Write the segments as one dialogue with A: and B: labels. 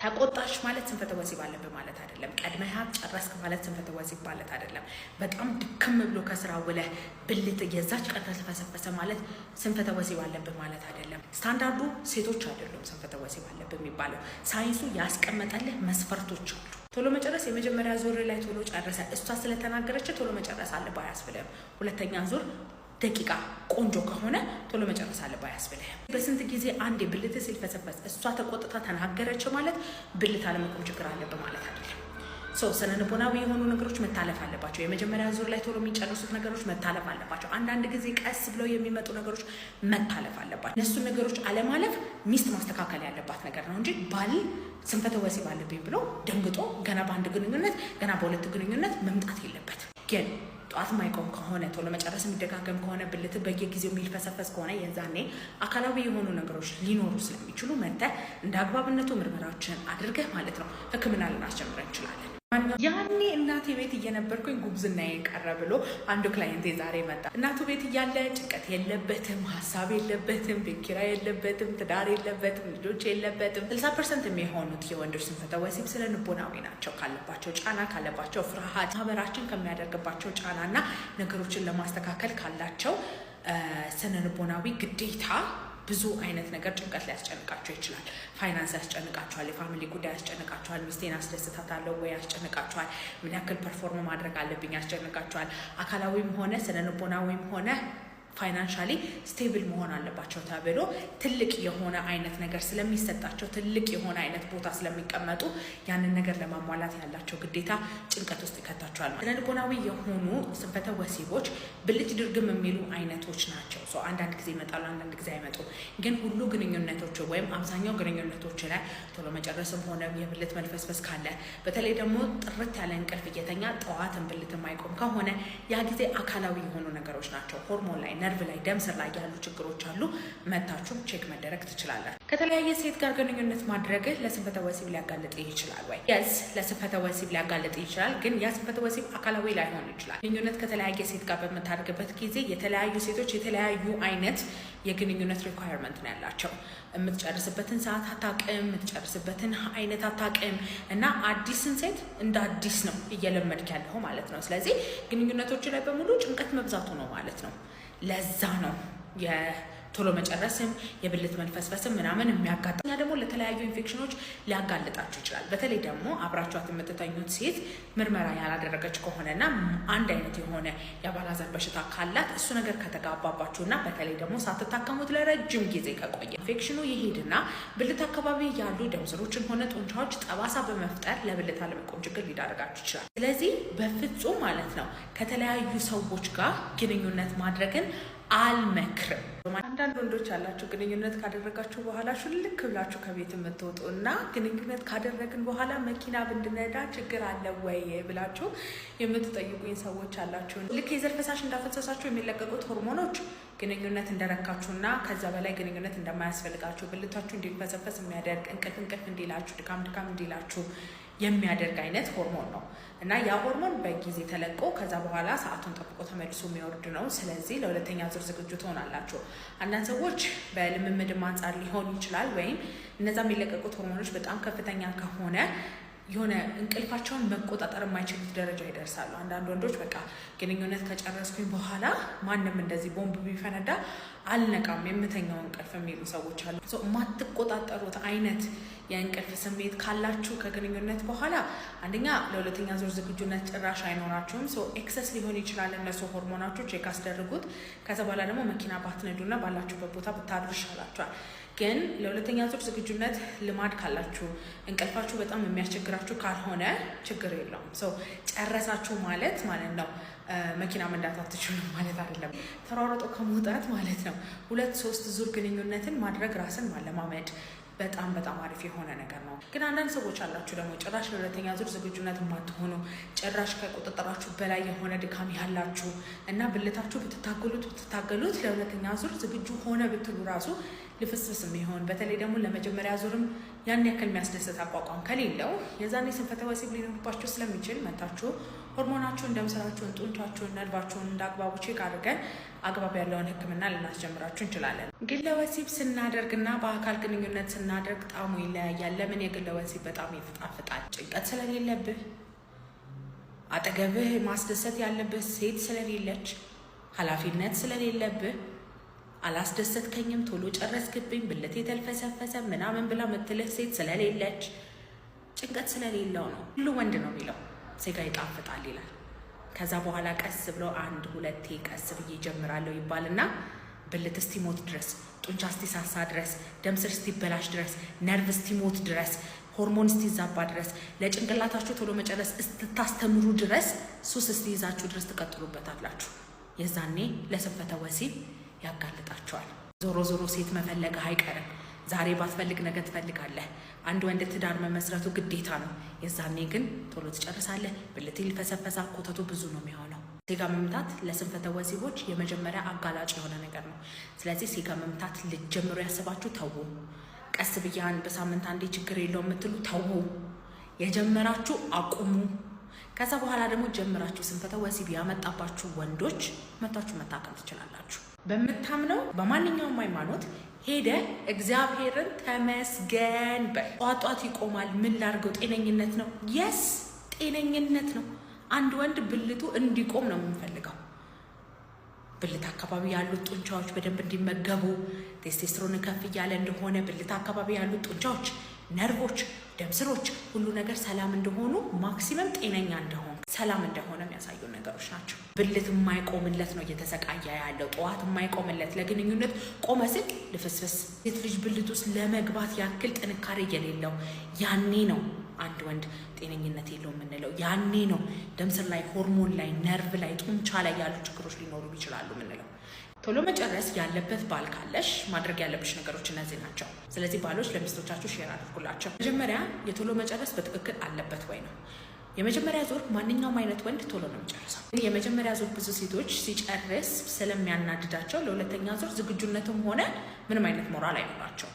A: ተቆጣሽ ማለት ስንፈተ ወሲብ አለብህ ማለት አይደለም። ቀድመህ ጨረስክ ማለት ስንፈተ ወሲብ ማለት አይደለም። በጣም ድክም ብሎ ከስራ ውለህ ብልት የዛች ቀን ተፈሰፈሰ ማለት ስንፈተ ወሲብ አለብህ ማለት አይደለም። ስታንዳርዱ ሴቶች አይደሉም ስንፈተ ወሲብ አለብህ የሚባለው፣ ሳይንሱ ያስቀመጠልህ መስፈርቶች አሉ። ቶሎ መጨረስ፣ የመጀመሪያ ዙር ላይ ቶሎ ጨረሰ፣ እሷ ስለተናገረች ቶሎ መጨረስ አለብህ አያስብልህም። ሁለተኛ ዙር ደቂቃ ቆንጆ ከሆነ ቶሎ መጨረስ አለብህ አያስብልህም። በስንት ጊዜ አንዴ ብልት ሲልፈሰፈስ እሷ ተቆጥታ ተናገረች ማለት ብልት አለመቆም ችግር አለብህ ማለት አይደለም። So ስነ ልቦናዊ የሆኑ ነገሮች መታለፍ አለባቸው። የመጀመሪያ ዙር ላይ ቶሎ የሚጨርሱት ነገሮች መታለፍ አለባቸው። አንዳንድ ጊዜ ቀስ ብለው የሚመጡ ነገሮች መታለፍ አለባቸው። እነሱን ነገሮች አለማለፍ ሚስት ማስተካከል ያለባት ነገር ነው እንጂ ባል ስንፈተ ወሲብ አለብኝ ብሎ ደንግጦ ገና በአንድ ግንኙነት፣ ገና በሁለት ግንኙነት መምጣት የለበትም። ግን ጠዋት ማይቆም ከሆነ፣ ቶሎ መጨረስ የሚደጋገም ከሆነ፣ ብልት በየጊዜው የሚልፈሰፈስ ከሆነ፣ የዛኔ አካላዊ የሆኑ ነገሮች ሊኖሩ ስለሚችሉ መተህ እንደ አግባብነቱ ምርመራዎችን አድርገህ ማለት ነው ሕክምና ልናስጀምር እንችላለን። ያኔ እናቴ ቤት እየነበርኩኝ ጉብዝናዬ ቀረ ብሎ አንዱ client ኤ ዛሬ መጣ። እናቱ ቤት እያለ ጭንቀት የለበትም፣ ሀሳብ የለበትም፣ ቤት ኪራይ የለበትም፣ ትዳር የለበትም፣ ልጆች የለበትም። 60% የሚሆኑት የወንዶች ስንፈተ ወሲብ ስነ ልቦናዊ ናቸው። ካለባቸው ጫና፣ ካለባቸው ፍርሃት፣ ማህበራችን ከሚያደርግባቸው ጫና እና ነገሮችን ለማስተካከል ካላቸው ስነ ልቦናዊ ግዴታ ብዙ አይነት ነገር ጭንቀት ሊያስጨንቃቸው ይችላል። ፋይናንስ ያስጨንቃቸዋል። የ family ጉዳይ ያስጨንቃቸዋል። ሚስቴን አስደስታታለሁ ወይ ያስጨንቃቸዋል። ምን ያክል perform ማድረግ አለብኝ ያስጨንቃቸዋል። አካላዊም ሆነ ስነ ልቦናዊም ሆነ financially stable መሆን አለባቸው ተብሎ ትልቅ የሆነ አይነት ነገር ስለሚሰጣቸው፣ ትልቅ የሆነ አይነት ቦታ ስለሚቀመጡ፣ ያንን ነገር ለማሟላት ያላቸው ግዴታ ጭንቀት ውስጥ ይከታቸዋል። ስነ ልቦናዊ የሆኑ ስንፈተ ወሲቦች ብልጭ ድርግም የሚሉ አይነቶች ናቸው። So አንዳንድ ጊዜ ይመጣሉ፣ አንዳንድ ጊዜ አይመጡም። ግን ሁሉ ግንኙነቶች ወይም አብዛኛው ግንኙነቶች ላይ ቶሎ መጨረስም ሆነ የብልት መልፈስፈስ ካለ፣ በተለይ ደግሞ ጥርት ያለ እንቅልፍ እየተኛ ጠዋትን ብልት የማይቆም ከሆነ፣ ያ ጊዜ አካላዊ የሆኑ ነገሮች ናቸው። ሆርሞን ላይ፣ ነርቭ ላይ፣ ደም ስር ላይ ያሉ ችግሮች አሉ። መታችሁ check መደረግ ትችላላችሁ። ከተለያየ ሴት ጋር ግንኙነት ማድረግህ ለስንፈተ ወሲብ ሊያጋልጥ ይችላል ወይ? Yes፣ ለስንፈተ ወሲብ ሊያጋልጥ ይችላል። ግን ያ ስንፈተ ወሲብ አካላዊ ላይሆን ይችላል። ግንኙነት ከተለያየ ሴት ጋር በምታደርግበት ጊዜ የተለያዩ ሴቶች የተለያዩ አይነት የግንኙነት requirement ነው ያላቸው። የምትጨርስበትን ሰዓት አታውቅም፣ የምትጨርስበትን አይነት አታውቅም እና አዲስን ሴት እንደ አዲስ ነው እየለመድክ ያለው ማለት ነው። ስለዚህ ግንኙነቶች ላይ በሙሉ ጭንቀት መብዛቱ ነው ማለት ነው። ለዛ ነው የቶሎ መጨረስም የብልት መልፈስፈስም ምናምን የሚያጋጥም። እና ደግሞ ለተለያዩ ኢንፌክሽኖች ሊያጋልጣችሁ ይችላል። በተለይ ደግሞ አብራችኋት የምትተኙት ሴት ምርመራ ያላደረገች ከሆነና አንድ አይነት የሆነ የአባላዘር በሽታ ካላት፣ እሱ ነገር ከተጋባባችሁና በተለይ ደግሞ ሳትታከሙት ለረጅም ጊዜ ከቆየ፣ ኢንፌክሽኑ ይሄድና ብልት አካባቢ ያሉ ደም ስሮችን ሆነ ጡንቻዎች ጠባሳ በመፍጠር ለብልት አለመቆም ችግር ሊዳርጋችሁ ይችላል። ስለዚህ በፍጹም ማለት ነው ከተለያዩ ሰዎች ጋር ግንኙነት ማድረግን አልመክርም።
B: አንዳንድ ወንዶች ያላችሁ፣ ግንኙነት ካደረጋችሁ በኋላ ሹልክ ብላችሁ ከቤት የምትወጡ እና ግንኙነት ካደረግን በኋላ መኪና ብንነዳ ችግር አለ ወይ ብላችሁ የምትጠይቁኝ ሰዎች አላችሁ። ልክ የዘር ፈሳሽ እንዳፈሰሳችሁ የሚለቀቁት ሆርሞኖች ግንኙነት እንደረካችሁና ከዛ በላይ ግንኙነት እንደማያስፈልጋችሁ፣ ብልታችሁ እንዲፈሰፈስ የሚያደርግ፣ እንቅልፍ እንቅልፍ እንዲላችሁ፣ ድካም ድካም እንዲላችሁ የሚያደርግ አይነት ሆርሞን ነው እና ያ ሆርሞን በጊዜ ተለቆ ከዛ በኋላ ሰዓቱን ጠብቆ ተመልሶ የሚወርድ ነው። ስለዚህ ለሁለተኛ ዙር ዝግጁ ትሆናላችሁ። አንዳንድ ሰዎች በልምምድም አንጻር ሊሆን ይችላል፣ ወይም እነዛ የሚለቀቁት ሆርሞኖች በጣም ከፍተኛ ከሆነ የሆነ እንቅልፋቸውን መቆጣጠር የማይችሉት ደረጃ ይደርሳሉ። አንዳንድ ወንዶች በቃ ግንኙነት ከጨረስኩኝ በኋላ ማንም እንደዚህ ቦምብ ቢፈነዳ አልነቃም፣ የምተኛው እንቅልፍ የሚሉ ሰዎች አሉ። So የማትቆጣጠሩት አይነት የእንቅልፍ ስሜት ካላችሁ ከግንኙነት በኋላ አንደኛ ለሁለተኛ ዙር ዝግጁነት ጭራሽ አይኖራችሁም። So excess ሊሆን ይችላል እነሱ ሆርሞናችሁ፣ check አስደርጉት። ከዛ በኋላ ደግሞ መኪና ባትነዱና ባላችሁበት ቦታ ብታድሩ ይሻላችኋል። ግን ለሁለተኛ ዙር ዝግጁነት ልማድ ካላችሁ፣ እንቅልፋችሁ በጣም የሚያስቸግራችሁ ካልሆነ ችግር የለውም። So ጨረሳችሁ ማለት ማለት ነው መኪና መንዳት አትችሉም ማለት አይደለም። ተሯርጦ ከመውጣት ማለት ነው ሁለት ሶስት ዙር ግንኙነትን ማድረግ ራስን ማለማመድ በጣም በጣም አሪፍ የሆነ ነገር ነው። ግን አንዳንድ ሰዎች አላችሁ ደግሞ ጭራሽ ለሁለተኛ ዙር ዝግጁነት የማትሆኑ፣ ጭራሽ ከቁጥጥራችሁ በላይ የሆነ ድካም ያላችሁ እና ብልታችሁ ብትታገሉት ብትታገሉት ለሁለተኛ ዙር ዝግጁ ሆነ ብትሉ ራሱ ልፍስፍስ የሚሆን፣ በተለይ ደግሞ ለመጀመሪያ ዙርም ያን ያክል የሚያስደስት አቋቋም ከሌለው የዛኔ ስንፈተ ወሲብ ሊኖርባችሁ ስለሚችል መታችሁ ሆርሞናችሁን፣ ደም ስራችሁን፣ ጡንቻችሁን፣ ነርቫችሁን እንደ አግባቡ check አድርገን አግባብ ያለውን ሕክምና ልናስጀምራችሁ እንችላለን። ግለ ወሲብ ስናደርግና በአካል ግንኙነት ስናደርግ ጣዕሙ ይለያያል። ለምን? የግለ ወሲብ በጣም ይጣፍጣል። ጭንቀት ስለሌለብህ፣ አጠገብህ ማስደሰት ያለብህ ሴት ስለሌለች፣ ኃላፊነት ስለሌለብህ፣ አላስደሰትከኝም፣ ቶሎ ጨረስክብኝ፣ ብልቴ ተልፈሰፈሰ ምናምን ብላ ምትልህ ሴት ስለሌለች፣ ጭንቀት ስለሌለው ነው። ሁሉ ወንድ ነው የሚለው ሴጋ ይጣፍጣል ይላል። ከዛ በኋላ ቀስ ብሎ አንድ ሁለቴ ቀስ ብዬ ጀምራለሁ ይባልና ብልት እስቲሞት ድረስ፣ ጡንቻ እስቲሳሳ ድረስ፣ ደም ስር እስቲበላሽ ድረስ፣ ነርቭ እስቲሞት ድረስ፣ ሆርሞን እስቲዛባ ድረስ፣ ለጭንቅላታችሁ ቶሎ መጨረስ እስትታስተምሩ ድረስ፣ ሱስ እስቲይዛችሁ ድረስ ትቀጥሉበታላችሁ። የዛኔ ለስንፈተ ወሲብ ያጋልጣቸዋል። ዞሮ ዞሮ ሴት መፈለግህ አይቀርም። ዛሬ ባትፈልግ ነገ ትፈልጋለህ። አንድ ወንድ ትዳር መመስረቱ ግዴታ ነው። የዛኔ ግን ቶሎ ትጨርሳለህ። ብልት ይልፈሰፈሳል፣ ኮተቱ ብዙ ነው የሚሆነው። ሴጋ መምታት ለስንፈተ ወሲቦች የመጀመሪያ አጋላጭ የሆነ ነገር ነው። ስለዚህ ሴጋ መምታት ልጀምሩ ያስባችሁ ተዉ። ቀስ ብዬ በሳምንት አንዴ ችግር የለው የምትሉ ተዉ። የጀመራችሁ አቁሙ። ከዛ በኋላ ደግሞ ጀምራችሁ ስንፈተ ወሲብ ያመጣባችሁ ወንዶች መታችሁ መታከም ትችላላችሁ። በምታምነው በማንኛውም ሃይማኖት ሄደ እግዚአብሔርን ተመስገን በል። ጧት ጧት ይቆማል። ምን ላድርገው? ጤነኝነት ነው። Yes፣ ጤነኝነት ነው። አንድ ወንድ ብልቱ እንዲቆም ነው የምንፈልገው። ብልት አካባቢ ያሉት ጡንቻዎች በደንብ እንዲመገቡ፣ ቴስቴስትሮን ከፍ እያለ እንደሆነ፣ ብልት አካባቢ ያሉት ጡንቻዎች፣ ነርቮች፣ ደም ስሮች፣ ሁሉ ነገር ሰላም እንደሆኑ፣ maximum ጤነኛ እንደሆነ፣ ሰላም እንደሆነ የሚያሳዩ ነገሮች ናቸው። ብልት የማይቆምለት ነው እየተሰቃየ ያለው። ጠዋት የማይቆምለት፣ ለግንኙነት ቆመ ስል ልፍስፍስ፣ ሴት ልጅ ብልት ውስጥ ለመግባት ያክል ጥንካሬ የሌለው፣ ያኔ ነው አንድ ወንድ ጤነኝነት የለው የምንለው። ያኔ ነው ደም ስር ላይ፣ ሆርሞን ላይ፣ ነርቭ ላይ፣ ጡንቻ ላይ ያሉ ችግሮች ሊኖሩ ይችላሉ የምንለው። ቶሎ መጨረስ ያለበት ባል ካለሽ ማድረግ ያለብሽ ነገሮች እነዚህ ናቸው። ስለዚህ ባሎች ለሚስቶቻችሁ share አድርጉላቸው። መጀመሪያ የቶሎ መጨረስ በትክክል አለበት ወይ ነው። የመጀመሪያ ዙር ማንኛውም አይነት ወንድ ቶሎ ነው የሚጨርሰው። ግን የመጀመሪያ ዙር ብዙ ሴቶች ሲጨርስ ስለሚያናድዳቸው ለሁለተኛ ዙር ዝግጁነትም ሆነ ምንም አይነት ሞራል አይኖራቸው።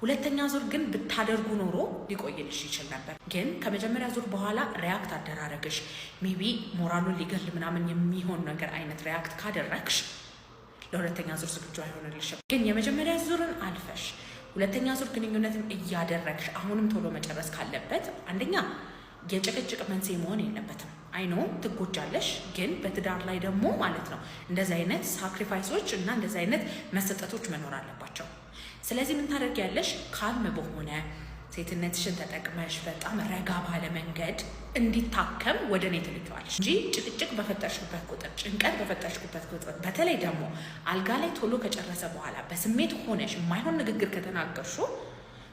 B: ሁለተኛ ዙር ግን ብታደርጉ ኖሮ ሊቆይልሽ ይችል ነበር። ግን ከመጀመሪያ ዙር በኋላ react አደራረግሽ maybe ሞራሉን ሊገል ምናምን የሚሆን ነገር አይነት react ካደረግሽ ለሁለተኛ ዙር ዝግጁ አይሆንልሽም። ግን የመጀመሪያ ዙርን አልፈሽ ሁለተኛ ዙር ግንኙነትን እያደረግሽ አሁንም ቶሎ መጨረስ ካለበት፣ አንደኛ የጭቅጭቅ መንስኤ መሆን የለበትም። I know ትጎጃለሽ፣ ግን በትዳር ላይ ደግሞ ማለት ነው እንደዚህ አይነት sacrifice ኦች እና እንደዚህ አይነት መሰጠቶች መኖር አለባቸው። ስለዚህ ምን ታደርጊያለሽ? Calm በሆነ፣ ሴትነትሽን ተጠቅመሽ፣ በጣም ረጋ ባለ መንገድ እንዲታከም ወደ እኔ ትልኪዋለሽ እንጂ ጭቅጭቅ በፈጠርሽበት ቁጥር፣ ጭንቀት በፈጠርሽበት ቁጥር፣ በተለይ ደግሞ አልጋ ላይ ቶሎ ከጨረሰ በኋላ በስሜት ሆነሽ የማይሆን ንግግር ከተናገርሽው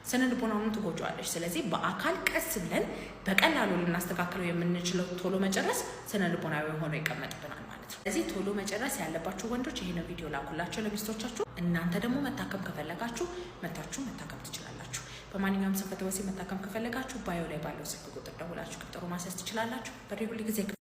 B: ስነ ልቦናውን ትጎጂዋለሽ። ስለዚህ በአካል ቀስ ብለን በቀላሉ ልናስተካክለው የምንችለው ቶሎ መጨረስ ስነ ልቦናዊ ሆኖ ይቀመጥብናል ማለት ነው። ስለዚህ ቶሎ መጨረስ ያለባችሁ ወንዶች ይህን ቪዲዮ ላኩላቸው ለሚስቶቻችሁ። እናንተ ደግሞ መታከም ከፈለጋችሁ መታችሁ መታከም ትችላላችሁ። በማንኛውም ስንፈተ ወሲብ መታከም ከፈለጋችሁ bio ላይ ባለው ስልክ ቁጥር ደውላችሁ ቀጠሮ ማስያዝ ትችላላችሁ። በሬ ሁል ጊዜ